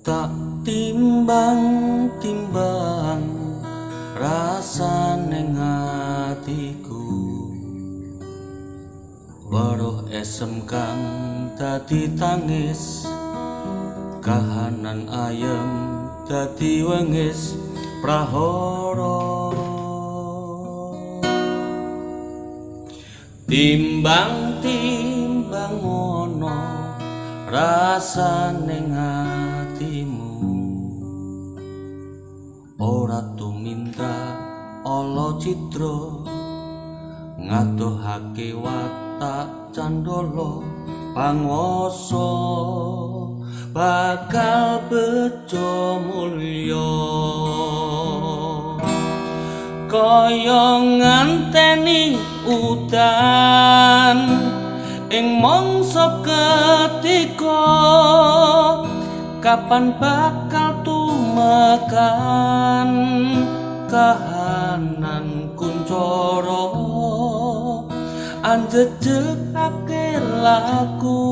Tak timbang-timbang rasane atiku, weruh esem kang dadi tangis, kahanan ayem dadi wengis prahara. Timbang-timbang ana rasane atimu, ora tumindak ala citra, ngadohake watak candala pangwasa bakal bejo mulya. Kaya nganteni udan ing mangsa ketika, kapan bakal tumekan kahanan kuncara, anjejegake laku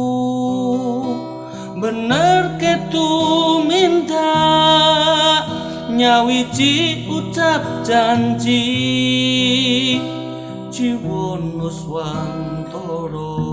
bener ketumindak, nyawiji ucap janji jiwa nuswantara.